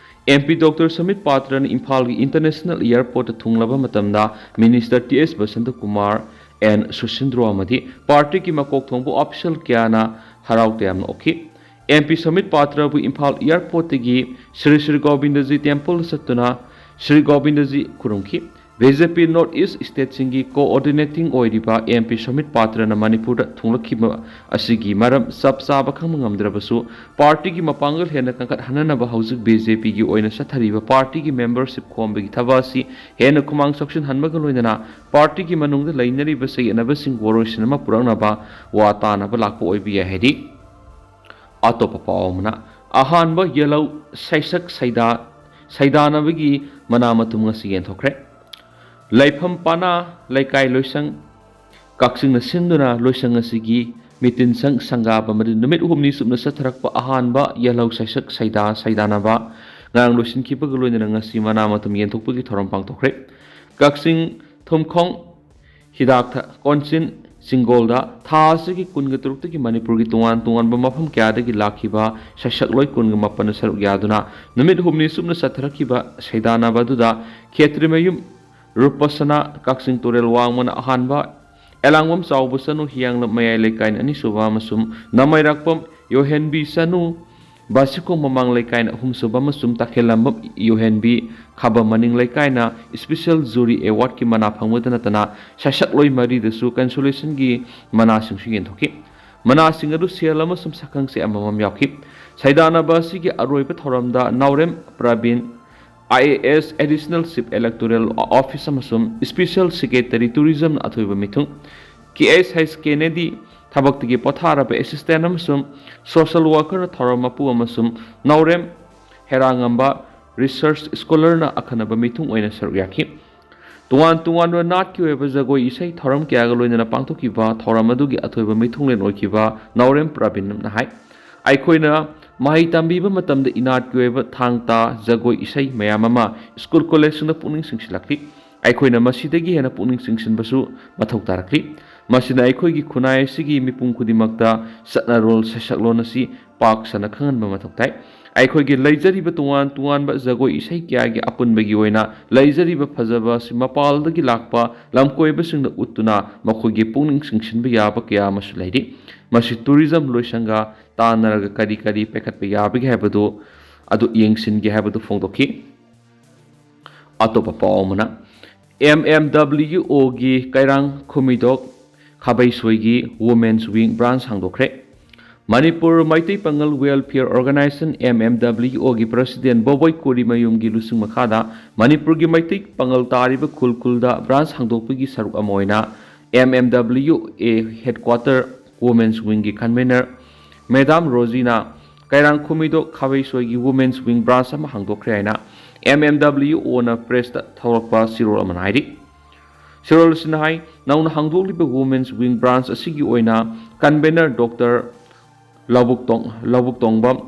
MP Doctor ꯁꯃꯤꯠ ꯄꯥꯇ꯭ꯔꯅ ꯏꯝꯐꯥꯜꯒꯤ International Airportꯇ ꯊꯨꯡꯂꯕ ꯃꯇꯝꯗ Minister T S Basanta Kumar, N ꯁꯨꯁꯤꯟꯗ꯭ꯔꯣ ꯑꯃꯗꯤ partyꯒꯤ ꯃꯀꯣꯛ ꯊꯣꯡꯕ official ꯀꯌꯥꯅ ꯍꯔꯥꯎ ꯇꯌꯥꯝꯅ ꯑꯣꯛꯈꯤ꯫ MP ꯁꯃꯤꯠ ꯄꯥꯇ꯭ꯔꯕꯨ ꯏꯝꯐꯥꯜ Airportꯇꯒꯤ ꯁ꯭ꯔꯤ ꯁ꯭ꯔꯤ ꯒꯣꯕꯤꯟꯗꯖꯤ Templeꯗ ꯆꯠꯇꯨꯅ ꯁ꯭ꯔꯤ ꯒꯣꯕꯤꯟꯗꯖꯤ ꯈꯨꯔꯨꯝꯈꯤ꯫ BJP North East stateꯁꯤꯡꯒꯤ coordinating ꯑꯣꯏꯔꯤꯕ MP ꯁꯃꯤꯠ ꯄꯥꯇ꯭ꯔꯅ ꯃꯅꯤꯄꯨꯔꯗ ꯊꯨꯡꯂꯛꯈꯤꯕ ꯑꯁꯤꯒꯤ ꯃꯔꯝ ꯆꯞ ꯆꯥꯕ ꯈꯪꯕ ꯉꯝꯗ꯭ꯔꯕꯁꯨ, partyꯒꯤ ꯃꯄꯥꯡꯒꯜ ꯍꯦꯟꯅ ꯀꯟꯈꯠꯍꯟꯅꯅꯕ ꯍꯧꯖꯤꯛ BJPꯒꯤ ꯑꯣꯏꯅ ꯆꯠꯊꯔꯤꯕ partyꯒꯤ membership ꯈꯣꯝꯕꯒꯤ ꯊꯕꯛ ꯑꯁꯤ ꯍꯦꯟꯅ ꯈꯨꯃꯥꯡ ꯆꯥꯎꯁꯤꯟꯍꯟꯕꯒ ꯂꯣꯏꯅꯅ partyꯒꯤ ꯃꯅꯨꯡꯗ ꯂꯩꯅꯔꯤꯕ ꯆꯌꯦꯠꯅꯕꯁꯤꯡ ꯋꯥꯔꯣꯏꯁꯤꯟ ꯑꯃ ꯄꯨꯔꯛꯅꯕ ꯋꯥ ꯇꯥꯅꯕ ꯂꯥꯛꯄ ꯑꯣꯏꯕ ꯌꯥꯏ ꯍꯥꯏꯔꯤ꯫ ꯑꯇꯣꯞꯄ ꯄꯥꯎ ꯑꯃꯅ, ꯑꯍꯥꯟꯕ ꯌꯦꯜꯍꯧ ꯁꯩꯁꯛ ꯁꯩꯗꯥ ꯁꯩꯗꯥꯅꯕꯒꯤ ꯃꯅꯥ ꯃꯊꯨꯝ ꯉꯁꯤ ꯌꯦꯟꯊꯣꯛꯈ꯭ꯔꯦ꯫ ꯂꯩꯐꯝ ꯄꯅꯥ ꯂꯩꯀꯥꯏ ꯂꯣꯏꯁꯪ ꯀꯛꯆꯤꯡꯅ ꯁꯤꯟꯗꯨꯅ ꯂꯣꯏꯁꯪ ꯑꯁꯤꯒꯤ ꯃꯤꯇꯤꯟ ꯁꯪ ꯁꯪꯒꯥꯕ ꯑꯃꯗꯤ ꯅꯨꯃꯤꯠ ꯍꯨꯝꯅꯤ ꯆꯨꯞꯅ ꯆꯠꯊꯔꯛꯄ ꯑꯍꯥꯟꯕ ꯌꯦꯜꯍꯧ ꯁꯩꯁꯛ ꯁꯩꯗꯥ ꯁꯩꯗꯥꯅꯕ ꯉꯔꯥꯡ ꯂꯣꯏꯁꯤꯟꯈꯤꯕꯒ ꯂꯣꯏꯅꯅ ꯉꯁꯤ ꯃꯅꯥ ꯃꯊꯨꯝ ꯌꯦꯟꯊꯣꯛꯄꯒꯤ ꯊꯧꯔꯝ ꯄꯥꯡꯊꯣꯛꯈ꯭ꯔꯦ꯫ ꯀꯛꯆꯤꯡ ꯊꯨꯝꯈꯣꯡ ꯍꯤꯗꯥꯛꯊ ꯀꯣꯟꯆꯤꯟ ꯆꯤꯡꯒꯣꯜꯗ ꯊꯥ ꯑꯁꯤꯒꯤ ꯀꯨꯟꯒ ꯇꯔꯨꯛꯇꯒꯤ ꯃꯅꯤꯄꯨꯔꯒꯤ ꯇꯣꯉꯥꯟ ꯇꯣꯉꯥꯟꯕ ꯃꯐꯝ ꯀꯌꯥꯗꯒꯤ ꯂꯥꯛꯈꯤꯕ ꯁꯩꯁꯛꯂꯣꯏ ꯀꯨꯟꯒ ꯃꯥꯄꯟꯅ ꯁꯔꯨꯛ ꯌꯥꯗꯨꯅ ꯅꯨꯃꯤꯠ ꯍꯨꯝꯅꯤ ꯆꯨꯞꯅ ꯆꯠꯊꯔꯛꯈꯤꯕ ꯁꯩꯗꯥꯅꯕ ꯑꯗꯨꯗ ꯈꯦꯇ꯭ꯔꯤꯃꯌꯨꯝ ꯔꯨꯄꯁꯅꯥ ꯀꯛꯆꯤꯡ ꯇꯨꯔꯦꯜ ꯋꯥꯡꯃꯅ ꯑꯍꯥꯟꯕ, ꯑꯦꯂꯥꯡꯕꯝ ꯆꯥꯎꯕ ꯆꯅꯨ ꯍꯤꯌꯥꯡꯂꯝ ꯃꯌꯥꯏ ꯂꯩꯀꯥꯏꯅ ꯑꯅꯤꯁꯨꯕ ꯑꯃꯁꯨꯡ ꯅꯃꯩꯔꯥꯛꯄꯝ ꯌꯣꯍꯦꯟꯕꯤ ꯆꯅꯨ ꯕꯥꯁꯤꯈꯣꯡ ꯃꯃꯥꯡ ꯂꯩꯀꯥꯏꯅ ꯑꯍꯨꯝꯁꯨꯕ ꯑꯃꯁꯨꯡ ꯇꯈꯦꯜꯂꯝꯕꯝ ꯌꯣꯍꯦꯟꯕꯤ ꯈꯥꯕꯝ ꯃꯅꯤꯡ ꯂꯩꯀꯥꯏꯅ special jury awardꯀꯤ ꯃꯅꯥ ꯐꯪꯕꯇ ꯅꯠꯇꯅ ꯁꯩꯁꯛꯂꯣꯏ ꯃꯔꯤꯗꯁꯨ consolationꯒꯤ ꯃꯅꯥꯁꯤꯡꯁꯨ ꯌꯦꯟꯊꯣꯛꯈꯤ꯫ ꯃꯅꯥꯁꯤꯡ ꯑꯗꯨ ꯁꯦꯜ ꯑꯃꯁꯨꯡ ꯁꯛꯈꯪꯆꯦ ꯑꯃꯃꯝ ꯌꯥꯎꯈꯤ꯫ ꯁꯩꯗꯥꯅꯕ ꯑꯁꯤꯒꯤ ꯑꯔꯣꯏꯕ ꯊꯧꯔꯝꯗ ꯅꯥꯎꯔꯦꯝ Praveen, IAS Additional Chief Electoral Office ꯑꯃꯁꯨꯡ Special Secretary Tourismꯅ ꯑꯊꯣꯏꯕ ꯃꯤꯊꯨꯡ ꯀꯦ ꯑꯦꯁ ꯍꯩꯆ ꯀꯦꯅꯦꯗꯤ ꯊꯕꯛꯇꯒꯤ ꯄꯣꯊꯥꯔꯕ ꯑꯦꯁꯤꯁꯇꯦꯟ ꯑꯃꯁꯨꯡ ꯁꯣꯁꯤꯌꯦꯜ ꯋꯥꯀꯔ ꯊꯧꯔꯝ ꯃꯄꯨ ꯑꯃꯁꯨꯡ ꯅꯥꯎꯔꯦꯝ ꯍꯦꯔꯥꯉꯝꯕ ꯔꯤꯁꯔꯆ ꯁ꯭ꯀꯣꯂꯔꯅ ꯑꯈꯟꯅꯕ ꯃꯤꯊꯨꯡ ꯑꯣꯏꯅ ꯁꯔꯨꯛ ꯌꯥꯈꯤ꯫ ꯇꯣꯉꯥꯟ ꯇꯣꯉꯥꯟꯕ ꯅꯥꯠꯀꯤ ꯑꯣꯏꯕ ꯖꯒꯣꯏ ꯏꯁꯩ ꯊꯧꯔꯝ ꯀꯌꯥꯒ ꯂꯣꯏꯅꯅ ꯄꯥꯡꯊꯣꯛꯈꯤꯕ ꯊꯧꯔꯝ ꯑꯗꯨꯒꯤ ꯑꯊꯣꯏꯕ ꯃꯤꯊꯨꯡꯂꯦꯟ ꯑꯣꯏꯈꯤꯕ ꯅꯥꯎꯔꯦꯝ ꯄ꯭ꯔꯕꯤꯟꯅ ꯍꯥꯏ, ꯑꯩꯈꯣꯏꯅ ꯃꯍꯩ ꯇꯝꯕꯤꯕ ꯃꯇꯝꯗ ꯏꯅꯥꯠꯀꯤ ꯑꯣꯏꯕ ꯊꯥꯡ ꯇꯥ ꯖꯒꯣꯏ ꯏꯁꯩ ꯃꯌꯥꯝ ꯑꯃ ꯁ꯭ꯀꯨꯜ ꯀꯣꯂꯦꯖꯁꯤꯡꯗ ꯄꯨꯛꯅꯤꯡ ꯆꯤꯡꯁꯤꯜꯂꯛꯂꯤ꯫ ꯑꯩꯈꯣꯏꯅ ꯃꯁꯤꯗꯒꯤ ꯍꯦꯟꯅ ꯄꯨꯛꯅꯤꯡ ꯆꯤꯡꯁꯤꯟꯕꯁꯨ ꯃꯊꯧ ꯇꯥꯔꯛꯂꯤ꯫ ꯃꯁꯤꯅ ꯑꯩꯈꯣꯏꯒꯤ ꯈꯨꯟꯅꯥꯏ ꯑꯁꯤꯒꯤ ꯃꯤꯄꯨꯝ ꯈꯨꯗꯤꯡꯃꯛꯇ ꯆꯠꯅꯔꯣꯜ ꯁꯩꯁꯛꯂꯣꯟ ꯑꯁꯤ ꯄꯥꯛ ꯁꯟꯅ ꯈꯪꯍꯟꯕ ꯃꯊꯧ ꯇꯥꯏ꯫ ꯑꯩꯈꯣꯏꯒꯤ ꯂꯩꯖꯔꯤꯕ ꯇꯣꯉꯥꯟ ꯇꯣꯉꯥꯟꯕ ꯖꯒꯣꯏ ꯏꯁꯩ ꯀꯌꯥꯒꯤ ꯑꯄꯨꯟꯕꯒꯤ ꯑꯣꯏꯅ ꯂꯩꯖꯔꯤꯕ ꯐꯖꯕ ꯑꯁꯤ ꯃꯄꯥꯟꯗꯒꯤ ꯂꯥꯛꯄ ꯂꯝꯀꯣꯏꯕꯁꯤꯡꯗ ꯎꯠꯇꯨꯅ ꯃꯈꯣꯏꯒꯤ ꯄꯨꯛꯅꯤꯡ ꯆꯤꯡꯁꯤꯟꯕ ꯌꯥꯕ ꯀꯌꯥ ꯑꯃꯁꯨ ꯂꯩꯔꯤ꯫ ꯃꯁꯤ ꯇꯨꯔꯤꯖꯝ ꯂꯣꯏꯁꯪꯒ ꯇꯥꯟꯅꯔꯒ ꯀꯔꯤ ꯀꯔꯤ ꯄꯥꯏꯈꯠꯄ ꯌꯥꯕꯒꯦ ꯍꯥꯏꯕꯗꯨ ꯑꯗꯨ ꯌꯦꯡꯁꯤꯟꯒꯦ ꯍꯥꯏꯕꯗꯨ ꯐꯣꯡꯗꯣꯛꯈꯤ꯫ ꯑꯇꯣꯞꯄ ꯄꯥꯎ ꯑꯃꯅ, ꯑꯦꯝ ꯑꯦꯝ ꯗꯕ꯭ꯂꯤꯎ ꯑꯣꯒꯤ ꯀꯩꯔꯥꯡ ꯈꯨꯃꯤꯗꯣꯛ ꯈꯥꯕꯩꯁꯣꯏꯒꯤ ꯋꯨꯃꯦꯟꯁ ꯋꯤꯡ ꯕ꯭ꯔꯥꯟꯁ ꯍꯥꯡꯗꯣꯛꯈ꯭ꯔꯦ꯫ Manipur Meitei Pangal welfare organisation, M M W ꯑꯣꯒꯤ ꯄ꯭ꯔꯁꯤꯗꯦꯟ ꯕꯣꯕꯣꯏ ꯀꯣꯔꯤꯃꯌꯨꯝꯒꯤ ꯂꯨꯆꯤꯡ ꯃꯈꯥꯗ ꯃꯅꯤꯄꯨꯔꯒꯤ ꯃꯩꯇꯩ ꯄꯥꯉꯜ ꯇꯥꯔꯤꯕ ꯈꯨꯜ ꯈꯨꯜꯗ ꯕ꯭ꯔꯥꯟꯁ ꯍꯥꯡꯗꯣꯛꯄꯒꯤ ꯁꯔꯨꯛ ꯑꯃ ꯑꯣꯏꯅ M M W A headquarter women's ꯋꯤꯡꯒꯤ ꯀꯟꯚꯦꯅꯔ ꯃꯦꯗꯥꯝ ꯔꯣꯖꯤꯅꯥ ꯀꯩꯔꯥꯡ ꯈꯨꯃꯤꯗꯣꯛ ꯈꯥꯕꯩꯁꯣꯏꯒꯤ ꯋꯨꯃꯦꯟꯁ ꯋꯤꯡ ꯕ꯭ꯔꯥꯟꯁ ꯑꯃ ꯍꯥꯡꯗꯣꯛꯈ꯭ꯔꯦ ꯍꯥꯏꯅ ꯑꯦꯝ ꯑꯦꯝ ꯗꯕ꯭ꯂꯤꯎ ꯑꯣꯅ ꯄ꯭ꯔꯦꯁꯇ ꯊꯧꯔꯛꯄ ꯆꯦꯔꯣꯜ ꯑꯃꯅ ꯍꯥꯏꯔꯤ꯫ ꯆꯦꯔꯣꯜ ꯑꯁꯤꯅ ꯍꯥꯏ, ꯅꯧꯅ ꯍꯥꯡꯗꯣꯛꯂꯤꯕ ꯋꯨꯃꯦꯟꯁ ꯋꯤꯡ ꯕ꯭ꯔꯥꯟꯁ ꯑꯁꯤꯒꯤ ꯑꯣꯏꯅ ꯀꯟꯚꯦꯅꯔ ꯗꯣꯛꯇꯔ ꯂꯧꯕꯨꯛꯇꯣꯡ-, ꯂꯧꯕꯨꯛꯇꯣꯡꯕꯝ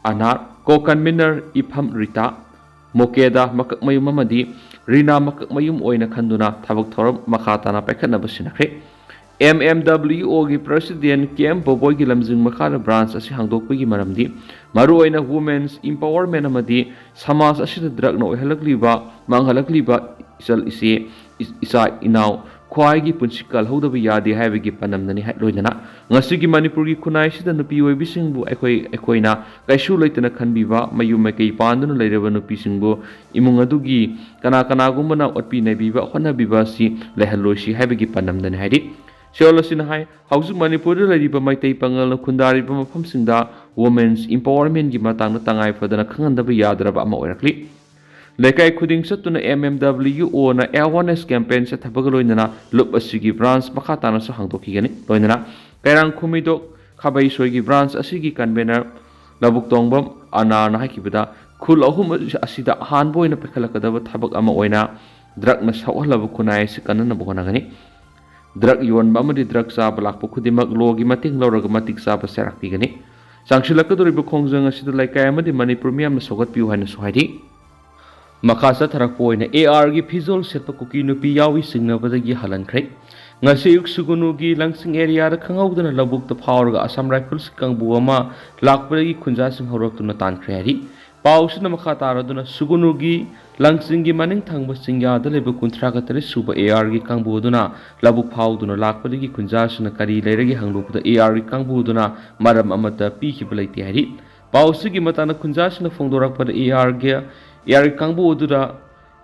ꯑꯅꯥꯔ, ꯀꯣ ꯀꯟꯚꯦꯅꯔ ꯏꯐꯝ ꯔꯤꯇꯥ, ꯃꯣꯀꯦꯗꯥ ꯃꯀꯛꯃꯌꯨꯝ ꯑꯃꯗꯤ ꯔꯤꯅꯥ ꯃꯀꯛꯃꯌꯨꯝ ꯑꯣꯏꯅ ꯈꯟꯗꯨꯅ ꯊꯕꯛ ꯊꯧꯔꯝ ꯃꯈꯥ ꯇꯥꯅ ꯄꯥꯏꯈꯠꯅꯕ ꯁꯤꯟꯅꯈ꯭ꯔꯦ꯫ ꯑꯦꯝ ꯑꯦꯝ ꯗꯕ꯭ꯂꯤꯎ ꯑꯣꯒꯤ ꯄ꯭ꯔꯁꯤꯗꯦꯟ ꯀꯦ ꯑꯦꯝ ꯕꯣꯕꯣꯏꯒꯤ ꯂꯝꯖꯤꯡ ꯃꯈꯥꯗ ꯕ꯭ꯔꯥꯟꯁ ꯑꯁꯤ ꯍꯥꯡꯗꯣꯛꯄꯒꯤ ꯃꯔꯝꯗꯤ ꯃꯔꯨꯑꯣꯏꯅ ꯋꯨꯃꯦꯟꯁ ꯏꯝꯄꯥꯋꯔꯃꯦꯟ ꯑꯃꯗꯤ ꯁꯃꯥꯖ ꯑꯁꯤꯗ ꯗ꯭ꯔꯒꯅ ꯑꯣꯏꯍꯜꯂꯛꯂꯤꯕ, ꯃꯥꯡꯍꯜꯂꯛꯂꯤꯕ ꯏꯆꯜ ꯏꯆꯦ, ꯏ-, ꯏꯆꯥ ꯏꯅꯥꯎ, ꯈ꯭ꯋꯥꯏꯒꯤ ꯄꯨꯟꯁꯤ ꯀꯜꯍꯧꯗꯕ ꯌꯥꯗꯦ ꯍꯥꯏꯕꯒꯤ ꯄꯥꯟꯗꯝꯅꯅꯤ ꯍꯥꯏ-, ꯂꯣꯏꯅꯅ ꯉꯁꯤꯒꯤ ꯃꯅꯤꯄꯨꯔꯒꯤ ꯈꯨꯟꯅꯥꯏꯁꯤꯗ ꯅꯨꯄꯤ ꯑꯣꯏꯕꯤꯁꯤꯡꯕꯨ ꯑꯩꯈꯣꯏ, ꯑꯩꯈꯣꯏꯅ ꯀꯩꯁꯨ ꯂꯩꯇꯅ ꯈꯟꯕꯤꯕ, ꯃꯌꯨꯝ ꯃꯀꯩ ꯄꯥꯟꯗꯨꯅ ꯂꯩꯔꯕ ꯅꯨꯄꯤꯁꯤꯡꯕꯨ ꯏꯃꯨꯡ ꯑꯗꯨꯒꯤ ꯀꯅꯥ ꯀꯅꯥꯒꯨꯝꯕꯅ ꯑꯣꯠꯄꯤ ꯅꯩꯕꯤꯕ, ꯍꯣꯠꯅꯕꯤꯕ ꯑꯁꯤ ꯂꯩꯍꯜꯂꯣꯏꯁꯤ ꯍꯥꯏꯕꯒꯤ ꯄꯥꯟꯗꯝꯗꯅꯤ ꯍꯥꯏꯔꯤ꯫ ꯆꯦꯔꯣꯜ ꯑꯁꯤꯅ ꯍꯥꯏ, ꯍꯧꯖꯤꯛ ꯃꯅꯤꯄꯨꯔꯗ ꯂꯩꯔꯤꯕ ꯃꯩꯇꯩ ꯄꯥꯉꯜꯅ ꯈꯨꯟꯗꯥꯔꯤꯕ ꯃꯐꯝꯁꯤꯡꯗ ꯋꯨꯃꯦꯟꯁ ꯏꯝꯄꯥꯋꯔꯃꯦꯟꯒꯤ ꯃꯇꯥꯡꯗ ꯇꯉꯥꯏ ꯐꯗꯅ ꯈꯪꯍꯟꯗꯕ ꯌꯥꯗ꯭ꯔꯕ ꯑꯃ ꯑꯣꯏꯔꯛꯂꯤ꯫ ꯂꯩꯀꯥꯏ ꯈꯨꯗꯤꯡ ꯆꯠꯇꯨꯅ M M W O ꯅ awareness campaign ꯆꯠꯊꯕꯒ ꯂꯣꯏꯅꯅ ꯂꯨꯞ ꯑꯁꯤꯒꯤ branch ꯃꯈꯥ ꯇꯥꯅꯁꯨ ꯍꯥꯡꯗꯣꯛꯈꯤꯒꯅꯤ꯫ ꯂꯣꯏꯅꯅ ꯀꯩꯔꯥꯡ ꯈꯨꯃꯩꯗꯣꯛ ꯈꯥꯕꯩꯁꯣꯏꯒꯤ branch ꯑꯁꯤꯒꯤ convener ꯂꯧꯕꯨꯛ ꯇꯣꯡꯕꯝ ꯑꯅꯥꯔꯅ ꯍꯥꯏꯈꯤꯕꯗ, ꯈꯨꯜ ꯑꯍꯨꯝ ꯑꯁꯤꯗ ꯑꯍꯥꯟꯕ ꯑꯣꯏꯅ ꯄꯥꯏꯈꯠꯂꯛꯀꯗꯕ ꯊꯕꯛ ꯑꯃ ꯑꯣꯏꯅ drug ꯅ ꯁꯣꯛꯍꯜꯂꯕ ꯈꯨꯟꯅꯥꯏ ꯑꯁꯤ ꯀꯟꯅꯅꯕ ꯍꯣꯠꯅꯒꯅꯤ꯫ Drug ꯌꯣꯟꯕ ꯑꯃꯗꯤ drug ꯆꯥꯕ ꯂꯥꯛꯄ ꯈꯨꯗꯤꯡꯃꯛ law ꯒꯤ ꯃꯇꯦꯡ ꯂꯧꯔꯒ ꯃꯇꯤꯛ ꯆꯥꯕ ꯆꯩꯔꯥꯛ ꯄꯤꯒꯅꯤ꯫ ꯆꯪꯁꯤꯜꯂꯛꯀꯗꯧꯔꯤꯕ ꯈꯣꯡꯖꯪ ꯑꯁꯤꯗ ꯂꯩꯀꯥꯏ ꯑꯃꯗꯤ ꯃꯅꯤꯄꯨꯔ ꯃꯤꯌꯥꯝꯅ ꯁꯧꯒꯠꯄꯤꯌꯨ ꯍꯥꯏꯅꯁꯨ ꯍꯥꯏꯔꯤ꯫ ꯃꯈꯥ ꯆꯠꯊꯔꯛꯄ ꯑꯣꯏꯅ AR ꯒꯤ ꯐꯤꯖꯣꯜ ꯁꯦꯠꯄ ꯀꯨꯀꯤ ꯅꯨꯄꯤ ꯌꯥꯎꯏ ꯆꯤꯡꯅꯕꯗꯒꯤ ꯍꯜꯍꯟꯈ꯭ꯔꯦ꯫ ꯉꯁꯤ ꯑꯌꯨꯛ ꯁꯨꯒꯨꯅꯨꯒꯤ ꯂꯪꯆꯤꯡ area ꯗ ꯈꯪꯍꯧꯗꯅ ꯂꯧꯕꯨꯛꯇ ꯐꯥꯎꯔꯒ Assam Rifles ꯀꯤ ꯀꯥꯡꯕꯨ ꯑꯃ ꯂꯥꯛꯄꯗꯒꯤ ꯈꯨꯟꯖꯥꯁꯤꯡ ꯍꯧꯔꯛꯇꯨꯅ ꯇꯥꯟꯈ꯭ꯔꯦ ꯍꯥꯏꯔꯤ꯫ ꯄꯥꯎꯁꯤꯅ ꯃꯈꯥ ꯇꯥꯔꯗꯨꯅ ꯁꯨꯒꯨꯅꯨꯒꯤ ꯂꯪꯆꯤꯡꯒꯤ ꯃꯅꯤꯡ ꯊꯪꯕ ꯆꯤꯡꯌꯥꯗ ꯂꯩꯕ ꯀꯨꯟꯊ꯭ꯔꯥꯒ ꯇꯔꯦꯠ ꯁꯨꯕ AR ꯒꯤ ꯀꯥꯡꯕꯨ ꯑꯗꯨꯅ ꯂꯧꯕꯨꯛ ꯐꯥꯎꯗꯨꯅ ꯂꯥꯛꯄꯗꯒꯤ ꯈꯨꯟꯖꯥꯁꯤꯡꯅ ꯀꯔꯤ ꯂꯩꯔꯒꯦ ꯍꯪꯂꯨꯕꯗ AR ꯒꯤ ꯀꯥꯡꯕꯨ ꯑꯗꯨꯅ ꯃꯔꯝ ꯑꯃꯠꯇ ꯄꯤꯈꯤꯕ ꯂꯩꯇꯦ ꯍꯥꯏꯔꯤ꯫ ꯄꯥꯎ ꯑꯁꯤꯒꯤ ꯃꯇꯥꯡꯗ ꯈꯨꯟꯖꯥꯁꯤꯡꯅ ꯐꯣꯡꯗꯣꯔꯛꯄꯗ AR ꯒꯤ, AR ꯒꯤ ꯀꯥꯡꯕꯨ ꯑꯗꯨꯗ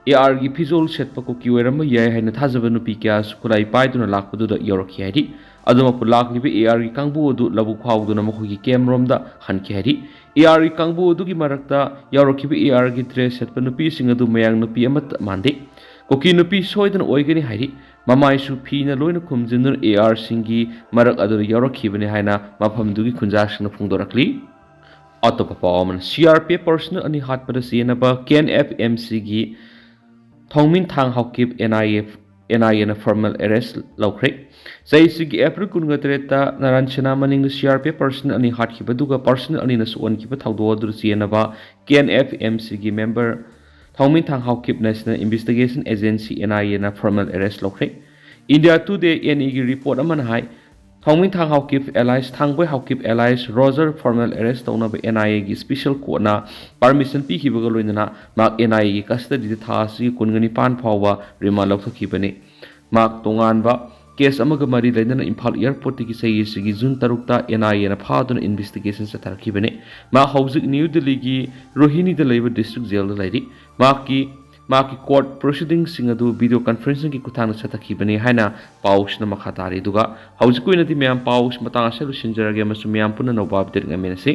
AR ꯒꯤ ꯐꯤꯖꯣꯜ ꯁꯦꯠꯄ ꯀꯨꯀꯤ ꯑꯣꯏꯔꯝꯕ ꯌꯥꯏ ꯍꯥꯏꯅ ꯊꯥꯖꯕ ꯅꯨꯄꯤ ꯀꯌꯥꯁꯨ ꯈꯨꯠꯂꯥꯏ ꯄꯥꯏꯗꯨꯅ ꯂꯥꯛꯄꯗꯨꯗ ꯌꯧꯔꯛꯈꯤ ꯍꯥꯏꯔꯤ꯫ ꯑꯗꯨꯃꯛꯄꯨ ꯂꯥꯛꯂꯤꯕ AR ꯒꯤ ꯀꯥꯡꯕꯨ ꯑꯗꯨ ꯂꯧꯕꯨꯛ ꯐꯥꯎꯗꯨꯅ ꯃꯈꯣꯏꯒꯤ camp ꯔꯣꯝꯗ ꯍꯟꯈꯤ ꯍꯥꯏꯔꯤ꯫ AR ꯒꯤ ꯀꯥꯡꯕꯨ ꯑꯗꯨꯒꯤ ꯃꯔꯛꯇ ꯌꯥꯎꯔꯛꯈꯤꯕ AR ꯒꯤ dress ꯁꯦꯠꯄ ꯅꯨꯄꯤꯁꯤꯡ ꯑꯗꯨ ꯃꯌꯥꯡ ꯅꯨꯄꯤ ꯑꯃꯠꯇ ꯃꯥꯟꯗꯦ꯫ ꯀꯨꯀꯤ ꯅꯨꯄꯤ ꯁꯣꯏꯗꯅ ꯑꯣꯏꯒꯅꯤ ꯍꯥꯏꯔꯤ꯫ ꯃꯃꯥꯏꯁꯨ ꯐꯤꯅ ꯂꯣꯏꯅ ꯈꯨꯝꯖꯤꯟꯗꯨꯅ AR ꯁꯤꯡꯒꯤ ꯃꯔꯛ ꯑꯗꯨꯗ ꯌꯥꯎꯔꯛꯈꯤꯕꯅꯤ ꯍꯥꯏꯅ ꯃꯐꯝꯗꯨꯒꯤ ꯈꯨꯟꯖꯥꯁꯤꯡꯅ ꯐꯣꯡꯗꯣꯔꯛꯂꯤ꯫ ꯑꯇꯣꯞꯄ ꯄꯥꯎ ꯑꯃꯅ, CRPF personnel ꯑꯅꯤ ꯍꯥꯠꯄꯗ ꯆꯦꯟꯅꯕ KNFMC ꯒꯤ ꯊꯣꯡꯃꯤꯟꯊꯥꯡ ꯍꯥꯎꯀꯤꯞ NIA, NIA ꯅ formal arrest ꯂꯧꯈ꯭ꯔꯦ꯫ ꯆꯍꯤꯁꯤꯒꯤ April ꯀꯨꯟꯒ ꯇꯔꯦꯠꯇ ꯅꯥꯔꯥꯟ ꯁꯦꯅꯥ ꯃꯅꯤꯡꯗ CRPF personnel ꯑꯅꯤ ꯍꯥꯠꯈꯤꯕ ꯑꯗꯨꯒ personnel ꯑꯅꯤꯅ ꯁꯣꯛꯍꯟꯈꯤꯕ ꯊꯧꯗꯣꯛ ꯑꯗꯨꯗ ꯆꯦꯟꯅꯕ KNFMC ꯒꯤ member ꯊꯣꯡꯃꯤꯟꯊꯥꯡ Haokip National Investigation Agency, NIA ꯅ formal arrest ꯂꯧꯈ꯭ꯔꯦ꯫ India Today, NE ꯒꯤ report ꯑꯃꯅ ꯍꯥꯏ, ꯊꯣꯡꯃꯤꯟꯊꯥꯡ Haokip alias ꯊꯥꯡꯕꯣꯏ Haokip alias Roger formal arrest ꯇꯧꯅꯕ NIA ꯒꯤ special court ꯅ permission ꯄꯤꯈꯤꯕꯒ ꯂꯣꯏꯅꯅ ꯃꯍꯥꯛ NIA ꯒꯤ custody ꯗ ꯊꯥ ꯑꯁꯤꯒꯤ ꯀꯨꯟꯒ ꯅꯤꯄꯥꯟ ꯐꯥꯎꯕ remand ꯂꯧꯊꯈꯤꯕꯅꯤ꯫ ꯃꯍꯥꯛ ꯇꯣꯉꯥꯟꯕ case ꯑꯃꯒ ꯃꯔꯤ ꯂꯩꯅꯅ ꯏꯝꯐꯥꯜ airport ꯇꯒꯤ ꯆꯍꯤ ꯑꯁꯤꯒꯤ June ꯇꯔꯨꯛꯇ NIA ꯅ ꯐꯥꯗꯨꯅ investigation ꯆꯠꯊꯔꯛꯈꯤꯕꯅꯤ꯫ ꯃꯍꯥꯛ ꯍꯧꯖꯤꯛ ꯅ꯭ꯌꯨ ꯗꯤꯜꯂꯤꯒꯤ ꯔꯣꯍꯤꯅꯤꯗ ꯂꯩꯕ district jail ꯗ ꯂꯩꯔꯤ꯫ ꯃꯍꯥꯛꯀꯤ, ꯃꯍꯥꯛꯀꯤ court proceedings ꯁꯤꯡ ꯑꯗꯨ video conferencing ꯒꯤ ꯈꯨꯠꯊꯥꯡꯗ ꯆꯠꯊꯈꯤꯕꯅꯤ ꯍꯥꯏꯅ ꯄꯥꯎꯁꯤꯅ ꯃꯈꯥ ꯇꯥꯔꯤ꯫ ꯑꯗꯨꯒ ꯍꯧꯖꯤꯛꯀꯤ ꯑꯣꯏꯅꯗꯤ ꯃꯌꯥꯝ ꯄꯥꯎꯁꯤ ꯃꯇꯥꯡ ꯑꯁꯤꯗ ꯂꯣꯏꯁꯤꯟꯖꯔꯒꯦ ꯑꯃꯁꯨꯡ ꯃꯌꯥꯝ ꯄꯨꯟꯅ ꯑꯅꯧꯕ update ꯉꯥꯏꯃꯤꯟꯅꯁꯤ꯫